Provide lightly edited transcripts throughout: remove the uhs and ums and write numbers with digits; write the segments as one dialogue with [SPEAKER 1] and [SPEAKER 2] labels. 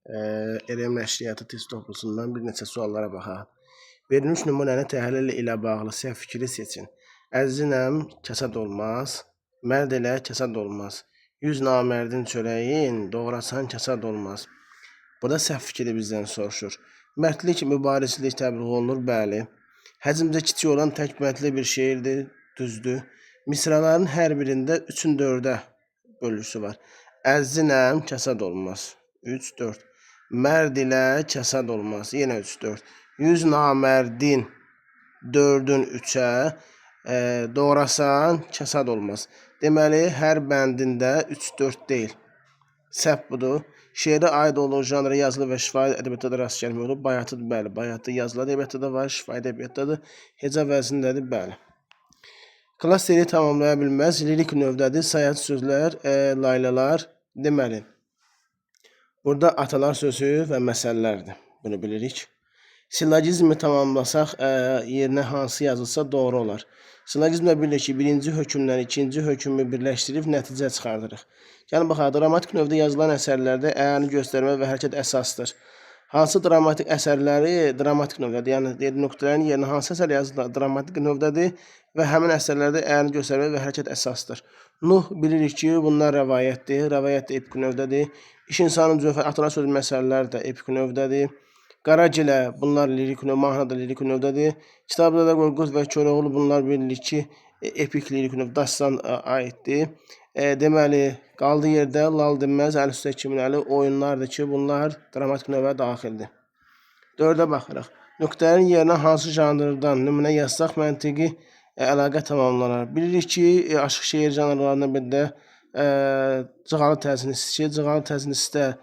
[SPEAKER 1] RM Nəşriyyatı test toplusundan bir neçə suallara baxaq. Verilmiş nümunəni təhlil ilə bağlı səhv fikri seçin. Əzzinəm kasad olmaz, mərd elə kasad olmaz. 100 namərdin çörəyin doğrasan kasad olmaz. Burada səhv fikri bizdən soruşur. Mərdlik, mübarizlik təbliğ olunur, bəli. Həcmcə kiçik olan tək bəndli bir şeirdir, düzdür. Misraların hər birində 3-ün 4-ə bölgüsü var. Əzzinəm kasad olmaz. 3 4. Mərd ilə kasad olmaz. Yenə 3 4. 100 namərdin 4-ün 3-ə doğrasan kasad olmaz. Deməli, hər bəndində 3 4 deyil. Səhv budur. Şeirə aid olduğu janra yazılı və şifahi ədəbiyyatda da rast gəlmək olur. Bayatıdır, bəli. Bayatı yazılı ədəbiyyatda da var, şifahi ədəbiyyatda da. Heca vəznindədir, bəli. Klasteri tamamlaya bilməz. Lirik növdədir. Sayac sözlər, laylalar. Deməli, burada atalar sözü və məsəllərdir. Bunu bilirik. Sillogizmi tamamlasaq, yerinə hansı yazılsa doğru olar. Sillogizmlə bilirik ki, birinci hökmlə ikinci hökmü birləşdirib nəticə çıxardırıq. Gəlin baxaq, dramatik növdə yazılan əsərlərdə əyani göstərmə və hərəkət əsasdır. Hansı dramatik əsərləri dramatik növdədir? Yəni deyir, nöqtələrin yerinə hansı əsər yazılır dramatik növdədir və həmin əsərlərdə əyani göstərmə və hərəkət əsasdır. Nuh bilirik ki, bunlar rəvayətdir. Rəvayət də epik növdədir. İş insanın cövhər, atalar sözü məsələlər də epik növdədir. Qaragilə bunlar lirik növ, mahnı da lirik növdədir. Kitabda da Qorqud və Koroğlu bunlar bilirik ki, epik lirik növ, dastan aiddir. Deməli, qaldı yerdə lal dinməz, əl üstə kimin əli oyunlardır ki, bunlar dramatik növə daxildir. 4-ə baxırıq. Nöqtələrin yerinə hansı janrdan nümunə yazsaq məntiqi əlaqə tamamlanar. Bilirik ki, aşıq şeir janrlarından biri də cığalı təznisi ki, cığalı təznisdə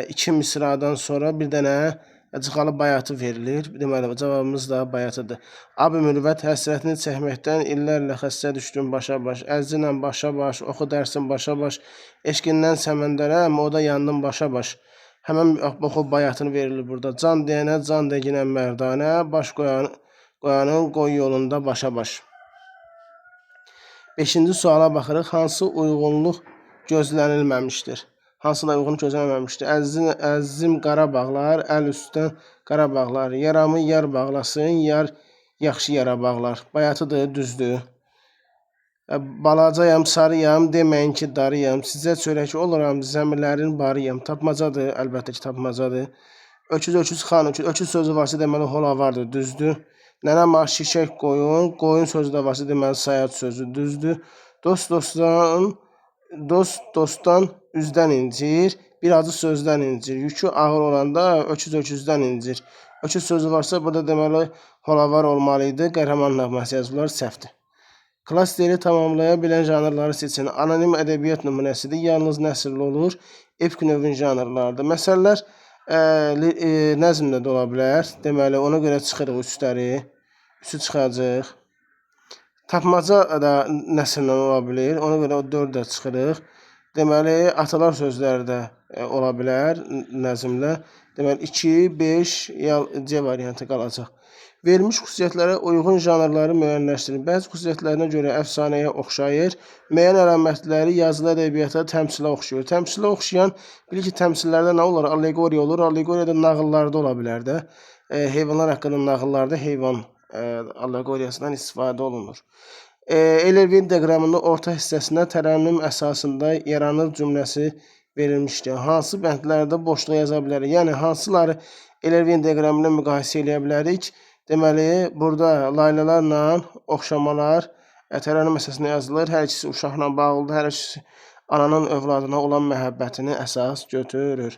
[SPEAKER 1] iki misradan sonra bir dənə cığalı bayatı verilir. Deməli, cavabımız da bayatıdır. Ab mürvət həsrətini çəkməkdən illərlə xəstə düşdüm başa baş. Əzzinlə başa baş, oxu dərsin başa baş. Eşqindən səməndərəm, o da yandım başa baş. Həmən oxu bayatını verilir burada. Can deyənə can deginə mərdanə, baş qoyanın qoy yolunda başa baş. Beşinci suala baxırıq. Hansı uyğunluq gözlənilməmişdir? Hansına uyğunluq gözlənilməmişdir? Əzizim, əzizim Qarabağlar, əl üstdən Qarabağlar. Yaramı yar bağlasın, yar yaxşı yara bağlar. Bayatıdır, düzdür. Balacayam, sarıyam, deməyin ki, darıyam. Sizə çörək oluram, zəmilərin barıyam. Tapmacadır, əlbəttə ki, tapmacadır. Öküz, öküz, xan, öküz. Öküz sözü varsa deməli holavardır, düzdür. Nənəm aş, şişək, qoyun. Qoyun sözü də varsa deməli sayac sözü, düzdür. Dost dostdan, dost dostdan üzdən incir, bir acı sözdən incir. Yükü ağır olanda öküz öküzdən incir. Öküz sözü varsa burada deməli holavar olmalı idi. Qəhrəman nəğməsi yazıblar, səhvdir. Klasteri tamamlaya bilən janrları seçin. Anonim ədəbiyyat nümunəsidir. Yalnız nəsrli olur. Epik növün janrlarıdır. Məsələlər nəzmdə də ola bilər. Deməli, ona görə çıxırıq üçləri. Üçü çıxacaq. Tapmaca da nəsrlə ola bilər. Ona görə o 4 də çıxırıq. Deməli, atalar sözləri də ola bilər nəzmlə. Deməli, 2, 5, C variantı qalacaq. Verilmiş xüsusiyyətlərə uyğun janrları müəyyənləşdirin. Bəzi xüsusiyyətlərinə görə əfsanəyə oxşayır, müəyyən əlamətləri yazılı ədəbiyyata, təmsilə oxşayır. Təmsilə oxşayan, bilir ki, təmsillərdə nə olur? Allegoriya olur. Allegoriya da nağıllarda ola bilər də. Heyvanlar haqqında nağıllarda heyvan allegoriyasından istifadə olunur. Elevin diaqramının orta hissəsində tərənnüm əsasında yaranır cümləsi verilmişdir. Hansı bəndlərdə boşluq yaza bilərik? Yəni, hansıları Elevin diaqramı ilə müqayisə eləyə bilərik? Deməli, burada laylalarla oxşamalar tərənnüm əsasında yazılır. Hər ikisi uşaqla bağlıdır. Hər ikisi ananın övladına olan məhəbbətini əsas götürür.